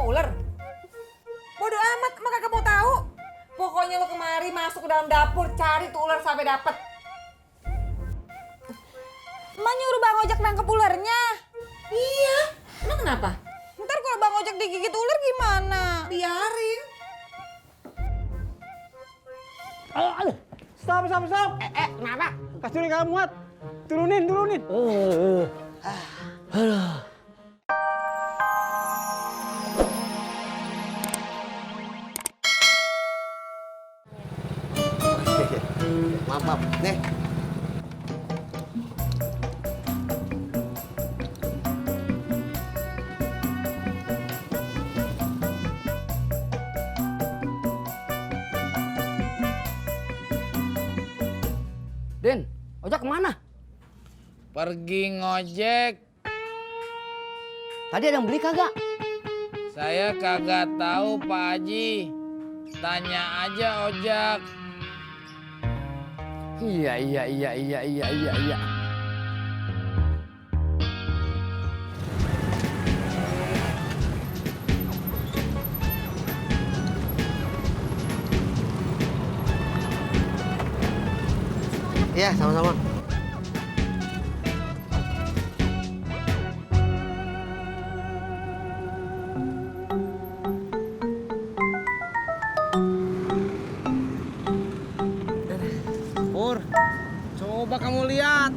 ular? Bodoh amat, emang kagak mau tahu. Pokoknya lo kemari masuk ke dalam dapur, cari tuh ular sampai dapet. Emak nyuruh Bang Ojek nangkep ularnya. Iya, emang kenapa? Ntar kalau Bang Ojek digigit ular gimana? Biarin. Aduh. Stop. Kenapa? Kasur nggak muat. Turunin. Aduh. Maaf. Nih. Den, ojek kemana? Pergi ngojek. Tadi ada yang beli kagak? Saya kagak tahu Pak Haji. Tanya aja ojek. Iya. Iya, sama-sama. Pur, coba kamu lihat.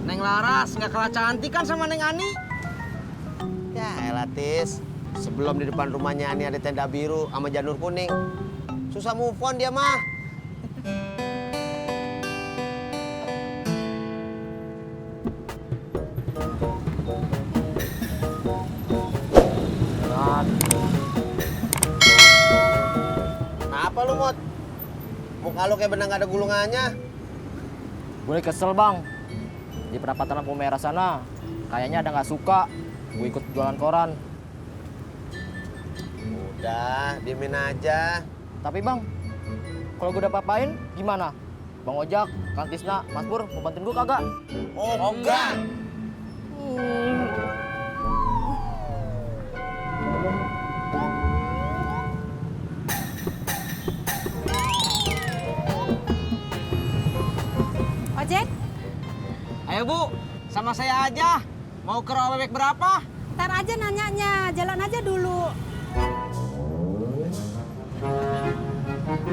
Neng Laras nggak kalah cantik kan sama Neng Ani? Ya, elah Tis. Sebelum di depan rumahnya Ani ada tenda biru sama janur kuning. Susah move on dia mah. Kenapa lu, Mot? Muka lu kayak benang gak ada gulungannya. Gue kesel bang. Di perapatan lampu merah sana, kayaknya ada nggak suka. Gue ikut jualan koran. Udah, diemin aja. Tapi bang, kalau gue udah papain, gimana? Bang Ojak, Kang Tisna, Mas Pur, mau bantuin gue kagak? Oh, enggak. Ojek, Ayo Bu, sama saya aja. Mau ke rawa bebek berapa? ntar aja nanyanya, jalan aja dulu.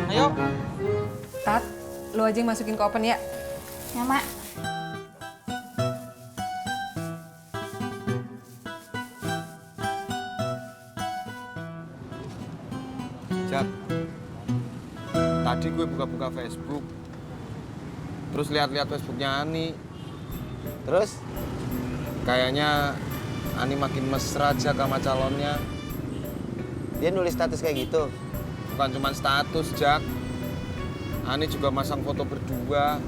Ayo. Tat, lo aja yang masukin ke oven ya. Ya, Mak. Jak, tadi gue buka-buka Facebook, terus lihat-lihat Facebooknya Ani. Terus? Kayaknya Ani makin mesra aja sama calonnya. Dia nulis status kayak gitu? Bukan cuma status, Jak. Ani juga masang foto berdua.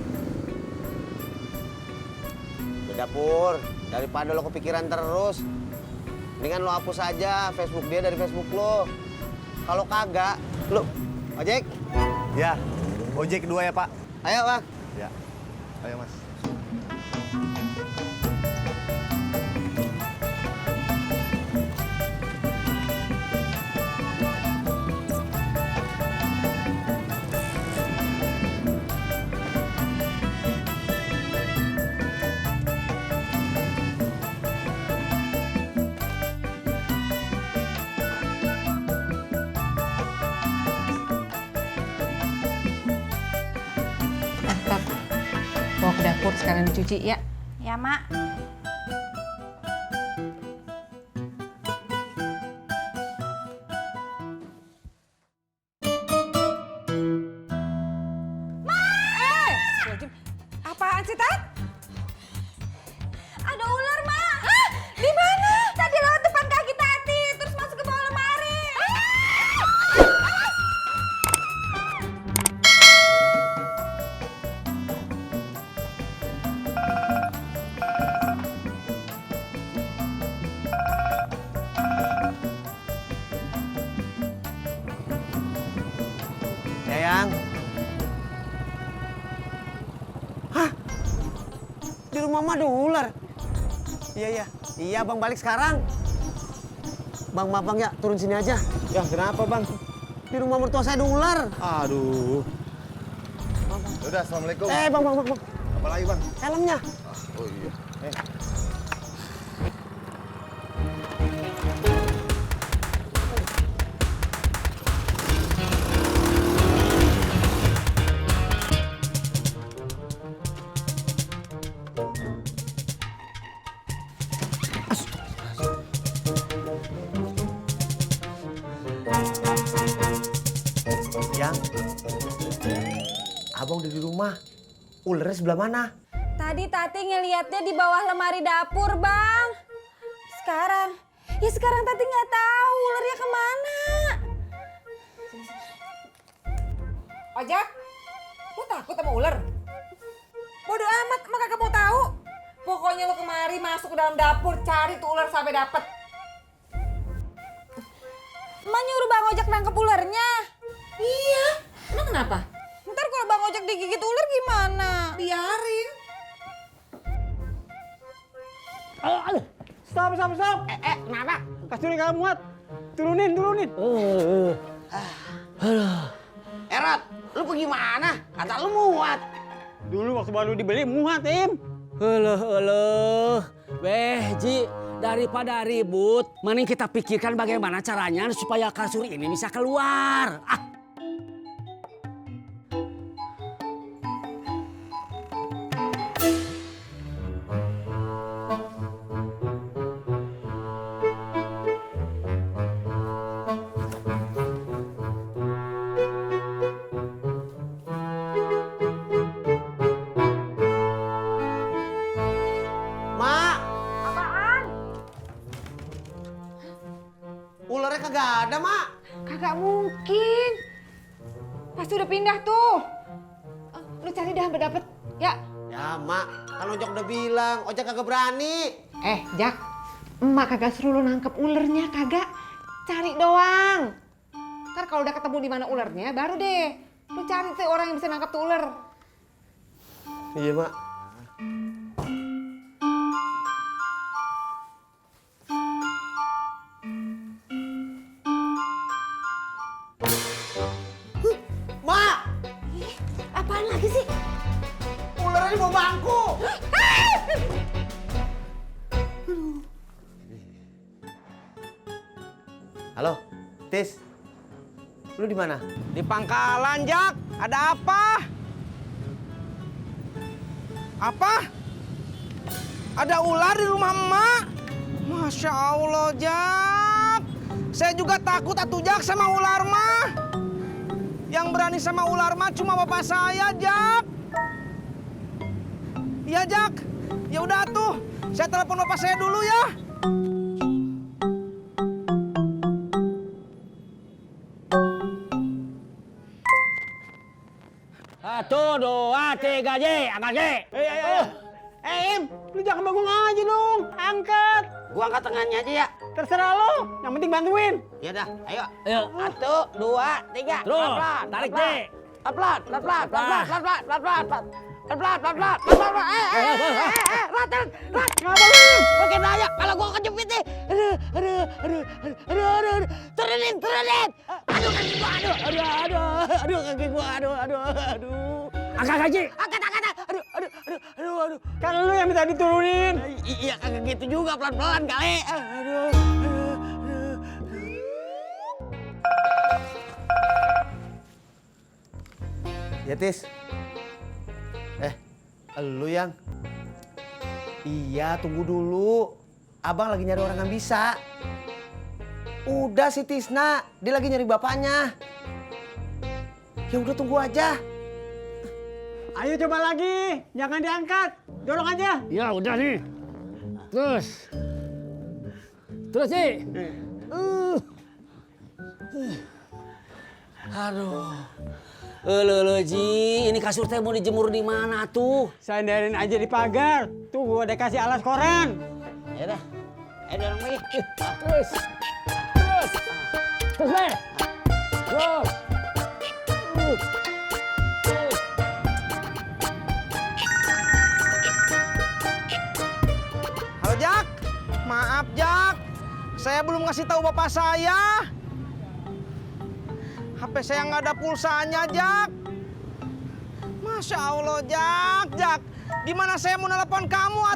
Udah Pur, daripada lo kepikiran terus, mendingan lo hapus aja Facebook dia dari Facebook lo. Kalau kagak, lo ojek? Ya, ojek 2 ya Pak. Ayo Bang. Ya, ayo Mas. Tat, bawa ke dapur sekalian dicuci ya. Ya, Mak. Apaan sih, Tat? Ada ular, Mak. Hah? Di mana? Tadi lewat depan kaki Tati, terus masuk ke bawah lemari. Ya Yang. Hah? Di rumah mah ada ular. Iya, Bang balik sekarang. Bang, maaf bang ya, turun sini aja. Ya, kenapa bang? Di rumah mertua saya ada ular. Aduh. Udah, assalamualaikum. Bang. Apa lagi bang? Helmnya. Oh iya. Yang, abang udah di rumah. Ularnya sebelah mana? Tadi Tati ngeliatnya di bawah lemari dapur, Bang. Sekarang Tati nggak tahu ularnya kemana. Ojak, lu takut sama ular? Bodoh amat, emak kagak mau tahu. Pokoknya lu kemari masuk ke dalam dapur, cari tuh ular sampai dapet. Emak nyuruh Bang Ojak nangkep ularnya. Iya, emang kenapa? Ntar kalau Bang Ojak digigit ular gimana? Biarin. Aduh, stop. Kenapa? Kasur yang kamu muat. Turunin. Erot, lu pergi mana? Kata lu muat. Dulu waktu baru dibeli muat, Im. Halo. Ji, daripada ribut, mending kita pikirkan bagaimana caranya supaya kasur ini bisa keluar. Mak. Apaan? Ularnya kagak ada, Mak. Kagak mungkin. Pasti udah pindah tuh. Lu cari dah sampai dapet, ya. Ya, Mak. Kan Ojak udah bilang, Ojak kagak berani. Jak, emak kagak suruh lu nangkep ulernya, kagak. Cari doang. Ntar kalau udah ketemu di mana ulernya, baru deh. Lu cari tuh orang yang bisa nangkep tuh uler. Iya, Mak. Mak! Apaan lagi sih? Ularnya di bawah bangku. Halo, Tis. Lu di mana? Di pangkalan, Jak. Ada apa? Apa? Ada ular di rumah emak? Masya Allah, Jak. Saya juga takut atuh, Jak, sama ular mah. Yang berani sama ular mah cuma bapak saya, Jak. Iya, Jak. Ya udah tuh. Saya telepon bapak saya dulu ya. Satu, dua, tiga, angkat J. Im, lu jangan bangun aja dong. Angkat. Gua angkat tangannya aja ya. Terserah lo, yang penting bantuin. Ya dah, ayo. Ayo. 1, 2, 3. Terus, Pelan-pelan, tarik pelan-pelan. J. Pelan-pelan. Rat. Ngapa lu? Oke, nanya kalau gua kejepit nih. Aduh. Turunin. Aduh, kaki gua, aduh, kaki gua, aduh. Angkat gaji. Angkat. Aduh. Kan lu yang minta diturunin. Iya, kagak gitu juga, pelan-pelan kali. Aduh. Ya, Tis. Lu yang? Iya, tunggu dulu. Abang lagi nyari orang yang bisa. Udah si Tisna, dia lagi nyari bapaknya. Ya udah tunggu aja. Ayo coba lagi, jangan diangkat. Dorong aja. Ya udah nih. Terus sih. Aduh. Lo Ji, ini kasur teh mau dijemur di mana tuh? Sandarin aja di pagar. Tuh gua udah kasih alas koran. Ya dah. Ayo dorong lagi. Terus. Deh. Terus. Halo, Jak. Maaf, Jak. Saya belum ngasih tahu bapak saya. HP saya nggak ada pulsanya, Jak. Masya Allah, Jak. Gimana saya mau nelpon kamu,